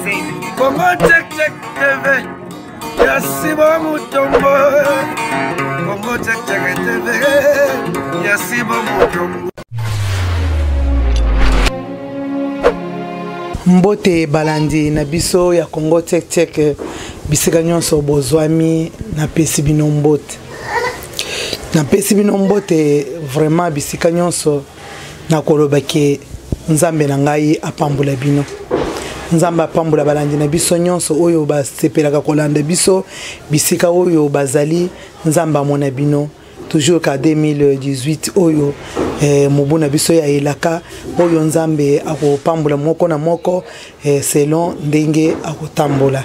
Congo Check Check TV ya Sibo Mutombo. Congo Check Check TV ya Sibo Mutombo. Mbote balandi na biso ya Congo Check Check, bisika nyonso bozwami, napesi bino mbote. Napesi bino mbote vraiment bisika nyonso, nakoloba ke Nzambe na ngai apambola bino. Nzambe apambola balandi na biso nyonso oyo basepelaka kolanda biso bisika oyo bazali. Nzambe amona bino toujours ka 2018 oyo mobu na biso ya elaka oyo Nzambe akopambola moko na moko selon ndenge akotambola.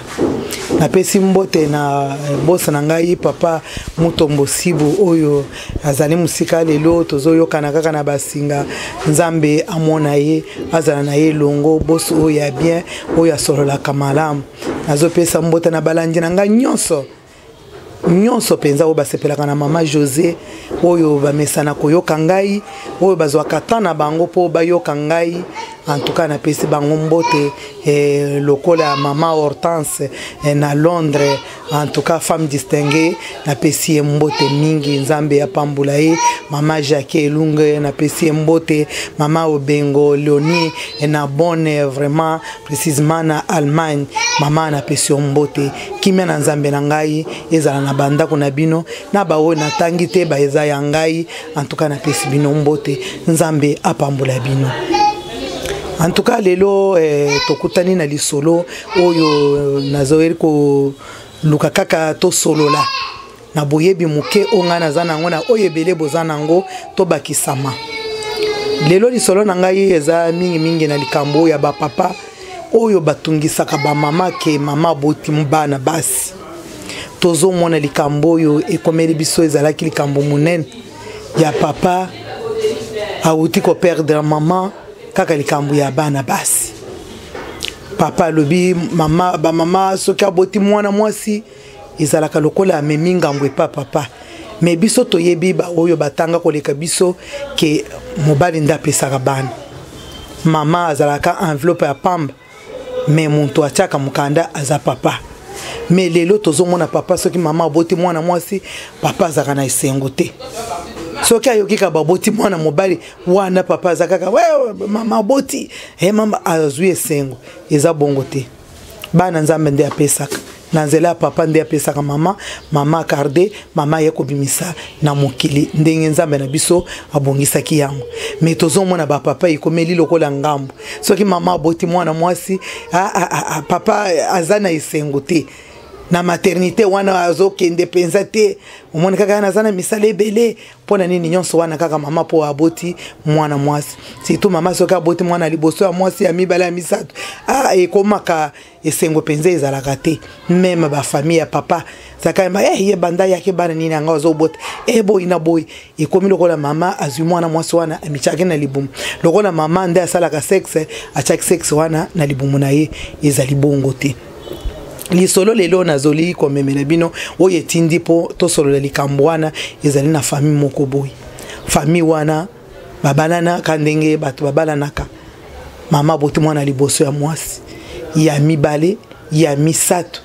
Napesi mbote na bosa na ngai papa Mutombo Sibu oyo azali mosika lelo, tozoyokana kaka na basinga. Nzambe amona ye, azala na ye elongo, boso oyo ya bien oyo asololaka malamu. Nazopesa mbote na balandi na ngai nyonso nyonso mpenza oyo basepelaka na mama José, oyo bamesana koyoka ngai, oyo bazwaka temps na bango mpo bayoka ngai. En tout cas napesi bango mbote lokola mama Hortense na Londres. En tout cas femme distinguée, napesi ye mbote mingi, Nzambe apambola ye. Mama Jacques Elunge napesi ye mbote, mama Obengo Leonie na Bonn, vraiment précisément na Allemagne, mama napesi yo mbote. Kimia na Nzambe na ngai ezala na bandako na bino, na baoyo natangi te ba eza ya ngai. En tout cas napesi bino mbote, Nzambe apambola bino. En tout cas lelo tokutani na lisolo oyo nazoyeli koluka kaka tosolola na boyebi moke oyo ngai naza nango na oyo ebele boza nango, tobakisama. Lelo lisolo na ngai eza mingimingi na likambo ya bapapa oyo batungisaka bamama ke mama aboti bana basi. Tozomona likambo oyo ekomeli biso, ezalaki likambo monene ya papa awuti koperdre mama kaka likambo ya bana basi. Papa alobi mama, ba mama soki aboti mwana mwasi ezalaka lokola amemi ngambo epa papa. Mais biso toyebi ba oyo batanga koleka biso ke mobali nde apesaka bana. Mama azalaka enveloppe ya pamba, mais moto atiaka mokanda aza papa. Mais lelo tozomona papa soki mama aboti mwana mwasi, papa azalaka na esengo te. Soki ayoki kaka baboti mwana mobali wana, papa aza kaka we, mama aboti, mama azwi esengo. Eza bongo te. Bana Nzambe nde apesaka na nzela ya papa, nde apesaka mama, mama akarde, mama aye kobimisa na mokili ndenge Nzambe na biso abongisaki yango. Mais tozomona ba papa ekomeli lokola ngambo. Soki mama aboti mwana mwasi, papa aza na esengo te. Na maternité wana azokende mpenza te, omoni kaka naza na misala ebele. Mpona nini nyonso wana kaka mama mpo aboti mwana mwasi? Surtout mama soki aboti mwana liboso ya mwasi, ya mibale, ya misato, ekomaka esengo mpenza ezalaka te. Meme ba famille ya papa zaka yamba, ye banda yake bana nini yanga azobota, boyi na boyi. Ekomi lokola mama azwi mwana mwasi wana amitiaki na libumu, lokola mama nde asalaka sexe, atiaki sexe wana na libumu na ye. Ezali bongo te. Lisolo lelo nazoli komemela bino oyo etindi mpo tosolola likambo wana ezali na famille moko boye. Famille wana babalanaka ndenge bato babalanaka. Mama aboti mwana liboso ya mwasi, ya mibale, ya misato.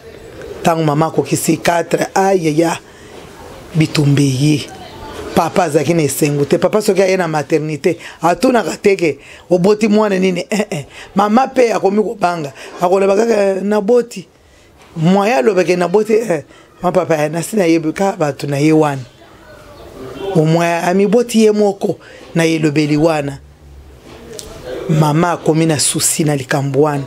Ntango mama akokisi 4, ayaya bitumba eye. Papa azalaki na esengo te. Papa soki aye na maternité atunaka te ke oboti mwana nini. Mama pe akomi kobanga, akoloba kaka naboti. Moyen alobake naboti, ma papa nasi nayebi kaka bato na ye wana. Au moins amiboti ye moko na elobeli wana. Mama akomi na souci na likambo wana.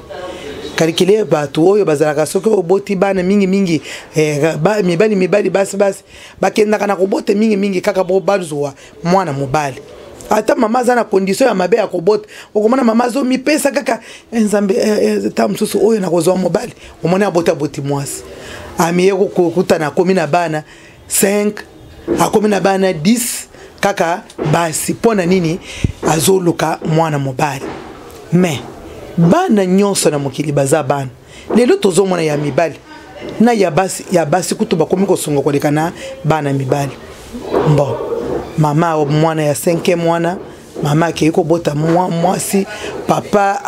Calculer bato oyo bazalaka soki oboti bana mingi mingi, ba, mibali mibali basi basi, bakendaka na kobota mingi mingi kaka bo bazwa mwana mobali. Ata mama aza na condition ya mabe ya kobota, okomona mama azomipesa kaka, Nzambe, ta mosusu oyo nakozwa mobali, omoni abota boti mwasi. Amiye kokutana akomi na bana 5, akomi na bana 10 kaka basi. Mpo na nini azoluka mwana mobali? Mais bana nyonso na mokili baza bana. Lelo tozomona ya mibali na ya basi, ya basi kutu bakomi kosunga koleka na bana mibali. Bon, mama mwana ya 5e wana Mama akei kobota mwa mwasi, papa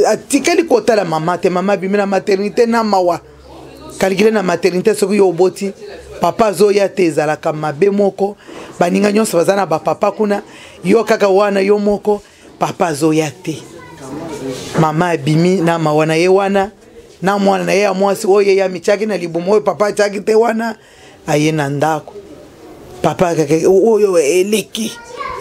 atikali kotala mama te. Mama abimi na maternité na mawa. Kalikile na maternité, soki yo oboti, papa azoya te, ezalaka mabe moko. Baninga nyonso baza na bapapa kuna, yo kaka wana yo moko, papa azoya te. Mama abimi na mawa na ye wana na mwana na ye ya mwasi oyo ye amitiaki na libumu, oyo papa atiaki te wana. Aye na ndako, papa kaka oyo eleki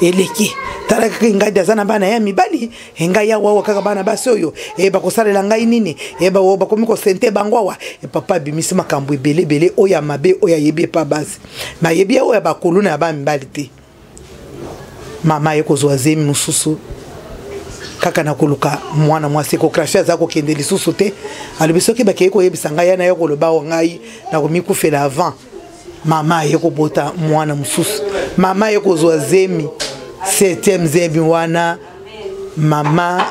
eleki, tala kaka ngadi aza na bana ya mibali, ngai awa kaka bana basi oyo e bakosalela ngai nini? E bakomi kosente bango awa. E papa abimisi makambo ebele ebele oyo ya mabe oyo ayebi epa basi, bayebi oyo ya bakuluna ya bamibali te. Mama aye kozwa zemi mosusu kaka na koluka mwana mwasi. Échographie aza kokende lisusu te. Alobi soki bakei koyebisa ngai ya na ye koloba o ngai nakomikufela avant. Mama aye kobota mwana mosusu. Mama aye kozwa zemi, septième zemi wana. Mama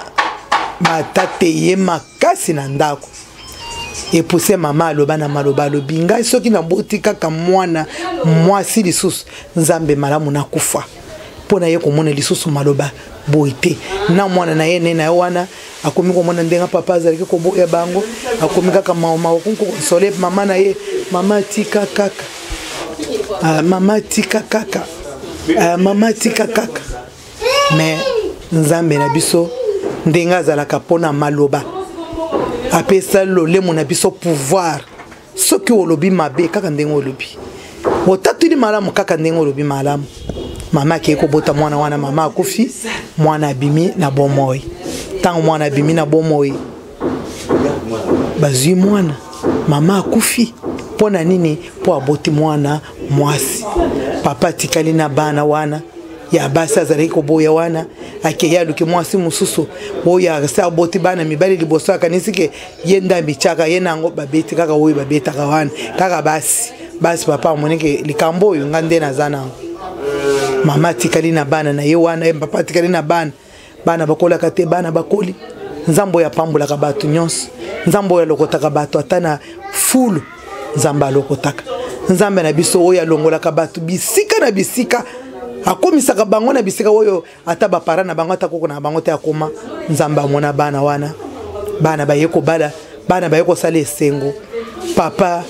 batate ye makasi na ndako epuse. Mama aloba na maloba, alobi: "Ngai soki naboti kaka mwana mwasi lisusu, Nzambe malamu nakufa mpo na ye komona lisusu maloba boye te." Na mwana na ye ne na ye wana akomi komona ndenge papa azalaki koboya bango, akomi kaka mawa konsole mama na ye: "Mama, tika kaka. Ah, mama, tika kaka. Ah, mama, tika kaka." Mais Nzambe na biso, ndenge azalaka mpona maloba, apesa lolemo na biso pouvoir. Soki olobi mabe, kaka ndenge olobi, otatuli malamu, kaka ndenge olobi malamu. Mama akei kobota mwana wana, mama akufi, mwana abimi na bomoi. Ntango mwana abimi na bomoi, bazwi mwana, mama akufi. Mpo na nini? Mpo aboti mwana mwasi. Papa atikali na bana wana ya basi azalaki koboya wana. Akei, aluki mwasi mosusu oyo asi aboti bana mibali liboso. Akanisi ke ye nde amityaka ye nango, babeti kaka oyo babetaka wana, kaka basi basi. Papa amonike likambo oyo nga nde naza nango. Mama atikali na bana na ye wana, ye papa atikali na bana. Bana bakolaka te, bana bakoli. Nzambe oyo apambolaka bato nyonso, Nzambe oyo alokotaka bato ata na fulu, Nzambe alokotaka, Nzambe na biso oyo alongolaka bato bisika na bisika, akomisaka bango na bisika oyo ata bapara na bango, ata koko na bango te akoma. Nzambe amona bana wana, bana baye kobala, bana baye kosala esengo. Papa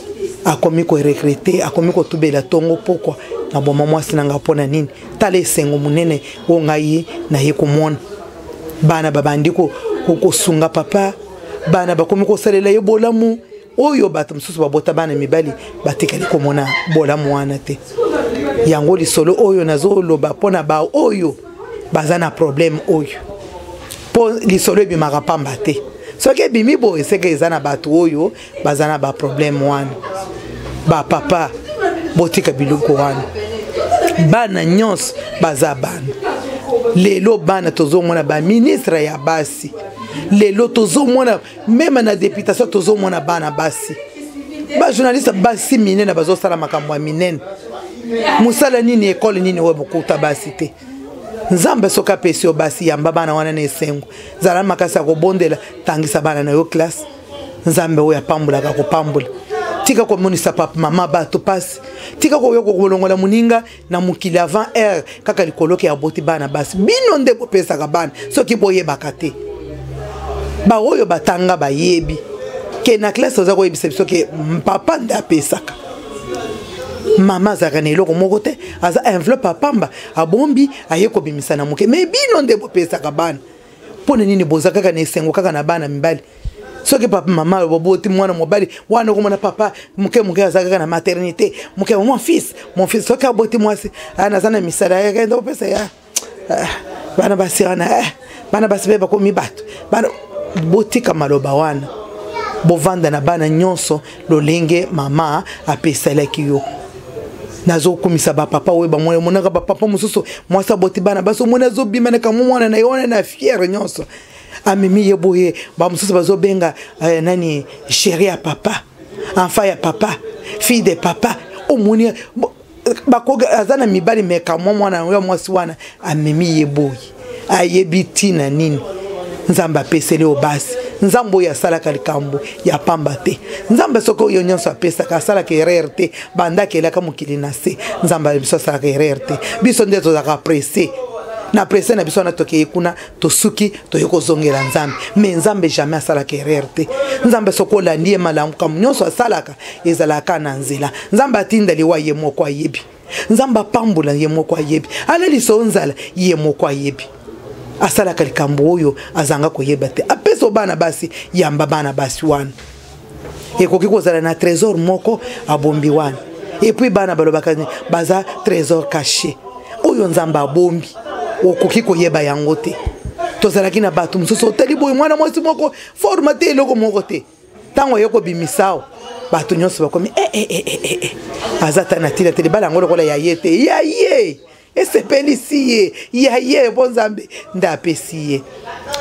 akomi koregretter, akomi kotubela ntongo pokwa: "Na boma mwasi na nga mpo na nini? Tala esengo monene oyo ngai naye komona." Bana babandi kosunga papa, bana bakomi kosalela ye bolamu oyo bato mosusu babota bana mibali batikali komona bolamu wana te. Yango lisolo oyo nazoloba mpona baoyo baza na problème oyo, mpo lisolo ebimaka pamba te. Soki ebimi boye, seke eza na bato oyo baza na baproblème wana. Bapapa, botika biloko wana. Bana nyonso baza bana. Lelo bana tozomona baministre ya basi, lelo tozomona même na députation, tozomona bana basi bajournaliste, basi minene bazosala makambo ya minene. Mosala nini, ekole nini oyo bokuta basi te? Nzambe soki apesi yo basi, yamba bana wana na esengo, zala makasi ya kobondela, tangisa bana na yo classe. Nzambe oyo apambolaka kopambola. Tika komonisa papa mama bato pasi, tika koyoka kolongola moninga na mokili avant heure kaka likolo ke aboti bana basi. Bino nde bopesaka bana. Soki boyebaka te, baoyo batanga bayebi ke na classe oza koyebisa biso ke papa nde apesaka, mama azalaka na eloko moko te, aza enveloppe apamba, abombi, aye kobimisa na moke. Mais bino nde bopesaka bana. Mpo na nini boza kaka na esengo kaka na bana mibali? Soki papa mama baboti mwana mobali wana, okomona papa moke moke aza kaka na maternité moke: "Mon fils, mon fils." Soki aboti mwasi, naza na misala, yakenda kopesa ya bana basi wana. Bana basi mpe bakomi bato. Bana, botika maloba wana, bovanda na bana nyonso lolenge mama apesalaki yo. Nazokumisa bapapa oyo bamona, omonaka bapapa mosusu, mwasi aboti bana basi, omoni azobima na kamwa mwana na ye wana na fierté nyonso, amemi ye boye. Bamosusu bazobenga nani, chéri ya papa, enfant ya papa, fille de papa. Omoni bakoki aza na mibali, me kamwa mwana ya mwasi wana amemi ye boye, ayebi ntina nini Nzambe apeseli oyo basi. Nzambe oyo asalaka likambo ya pamba te. Nzambe soki oyo nyonso apesaka, asalaka erreur te. Banda akelaka mokili na se, Nzambe biso asalaka erreur te. Biso nde tozalaka pressé. Na presse na biso wana, tokei kuna, tosuki, toye kozongela Nzambe. Mais Nzambe jamais asalaka erreur te. Nzambe, soki olandi ye malamu, kambo nyonso asalaka ezalaka na nzela. Nzambe atinda liwa, ye moko ayebi. Nzambe apambola, ye moko ayebi. Alelisa o nzala, ye moko ayebi. Asalaka likambo oyo azanga koyeba te. Apesa bana basi, yamba bana basi wana, ekoki kozala na trésor moko abombi wana. Et puis bana, balobaka baza trésor caché oyo Nzambe abombi, okoki koyeba yango te. Tozalaki na bato mosusu, otali boye, mwana mwasi moko forme te, eloko moko te. Ntango oye kobimisa awa, bato nyonso bakomi eh, eh, eh, eh, eh. Aza ta na ntina te, libala yango lokola ya ye te, ya ye esepelisi ye, ya ye mpo Nzambe nde apesi ye.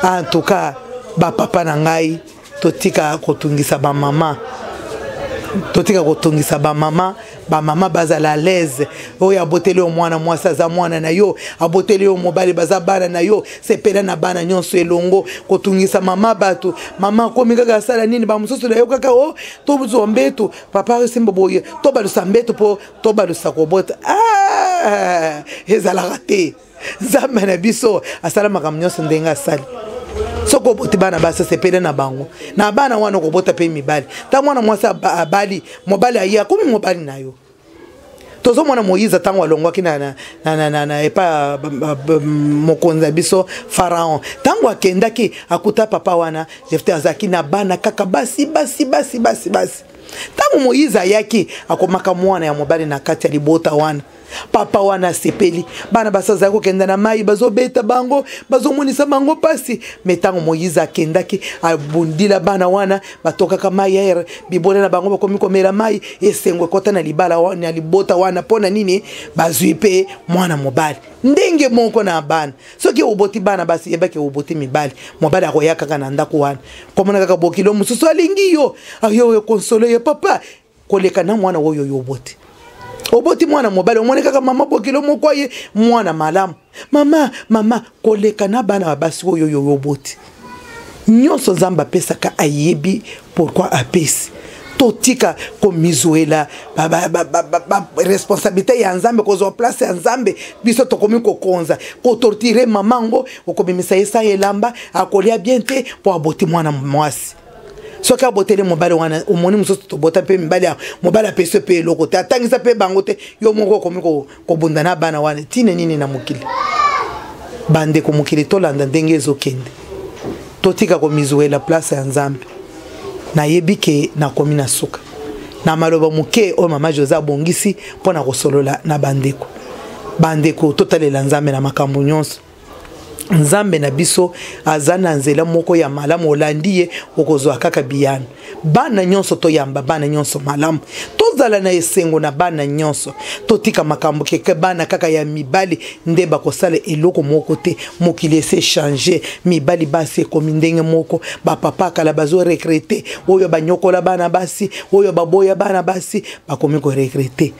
En tout cas, bapapa na ngai, totika kotungisa bamama, totika kotungisa bamama. Bamama bazala à l'aise. Oyo aboteli yo mwana mwasi, aza mwana na yo. Aboteli yo mobali, baza bana na yo. Sepela na bana nyonso elongo. Kotungisa mama bato, mama akomi kaka asala nini? Bamosusu na yo kaka o tozwa mbeto, papa esimba boye, tobalusa mbeto mpo tobalusa kobota. Ah, ezalaka te. Nzambe na biso asala makambo nyonso ndenge asali. Soki oboti bana basi, osepele na bango, na bana wana okobota mpe mibali. Ntango mwana mwasi abali mobali, aye akomi mobali na yo. Tozomona Moïse, ntango alongwaki na epa mokonzi ya biso Pharaon, ntango akendaki, akuta papa wana Jefte azalaki na bana kaka basi, basi, basi, basi, basi. Ntango Moïse ayaki, akomaka mwana ya mobali na kati ya libota wana. Papa wana asepeli. Bana basi azali kokenda na mai, bazobeta bango, bazomonisa bango mpasi. Mais ntango Moïse akendaki, abundila bana wana, batokaka mai ere bibole na bango, bakomi komela mai. Esengo ekɔta na libala, na libota wana. Mpo na nini? Bazwi mpe mwana mobali. Ndenge moko na bana, soki oboti bana basi, yebaki oboti mibali. Mobali akoya kaka na ndako wana, komona kaka bokilo mosusu alingi yo, ayo oconsoler ye papa koleka na mwana oyo yo oboti. Oboti mwana mobali, omoni kaka mama bokilo moko aye, mwana malamu, mama, mama, koleka na bana basi oyo yo oboti. Nyonso Nzambe apesaka, ayebi pourquoi apesi. Totika komizwela baresponsabilité ya Nzambe, kozwa place ya Nzambe. Biso tokomi kokonza, kotorturer mama ngo, okobimisa ye sa elamba, akolia bien te mpo aboti mwana mwasi. Soki aboteli mobali wana, omoni mosusu tobota mpe mibali, mobali apesi mpe eloko te, atangisa mpe bango te. Yo moko okomi kobunda na bana wana. Ntina nini na mokili? Bandeko, mokili tolanda ndenge ezokende, totika komizwela place ya Nzambe. Nayebi ke nakomi na suka na maloba moke oyo mama Jose abongisi mpo na kosolola na bandeko. Bandeko, totalela Nzambe na makambo nyonso. Nzambe na biso aza na nzela moko ya malamu. Olandi ye, okozwa kaka biyano. Bana nyonso, toyamba bana nyonso malamu, tozala na esengo na bana nyonso. Totika makambo keke bana kaka ya mibali nde bakosala eloko moko te. Mokili esi echanger, mibali basi ekomi ndenge moko. Bapapa kala bazoregretter, oyo banyokola bana basi, oyo baboya bana basi, bakomi koregretter.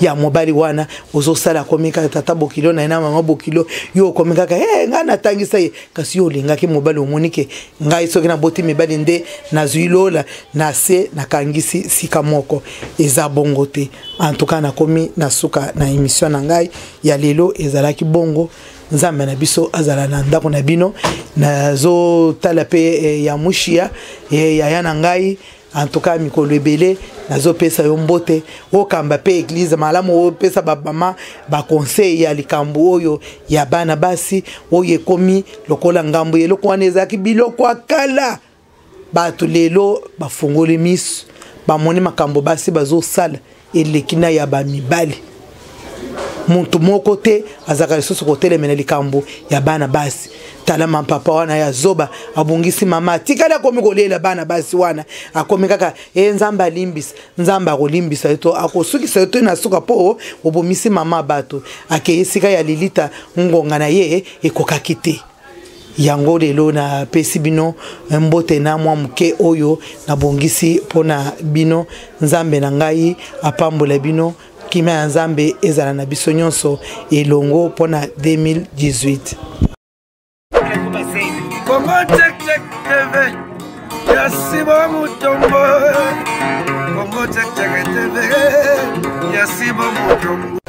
Ya mobali wana ozosala, akomi kaka tata bokilo na ye na mama bokilo. Yo okomi kaka hey, ngai natangisa ye, kasi yo olingaki mobali. Omoni ke ngai soki naboti mibali nde nazwi lola na se, nakangisi sika moko. Eza bongo te. En tout cas, nakomi na suka na émission na ngai ya lelo. Ezalaki bongo. Nzambe na biso azala na ndako na bino. Nazotala mpe ya mushia yaya na ngai. En tout cas, mikolo ebele nazopesa yo mbote. Okamba mpe église malamu, opesa bamama baconseil ya likambo oyo ya bana basi oyo ekomi lokola ngambo. Eloko wana ezalaki biloko ya kala. Bato lelo bafungoli miso, bamoni makambo basi bazosala eleki na ya bamibali. Moto moko te azalaka lisusu kotelemela likambo ya bana basi. Tala mapapa wana ya zoba, abongisi mama, atikali akomi kolela bana basi wana, akomi kaka e Nzambe alimbisa. Nzambe akolimbisa yo to akosukisa yo to na suka mpo obomisi mama bato. Akei esika ya lilita, ngonga na ye ekokaki te. Yango lelo napesi bino mbote na mwa moke oyo nabongisi mpona bino. Nzambe na ngai apambola bino. Kimia ya Nzambe ezala na biso nyonso elongo mpona 2018. Congo Check Check TV ya Simon Mutombo. Congo Check Check TV ya Simon Mutombo.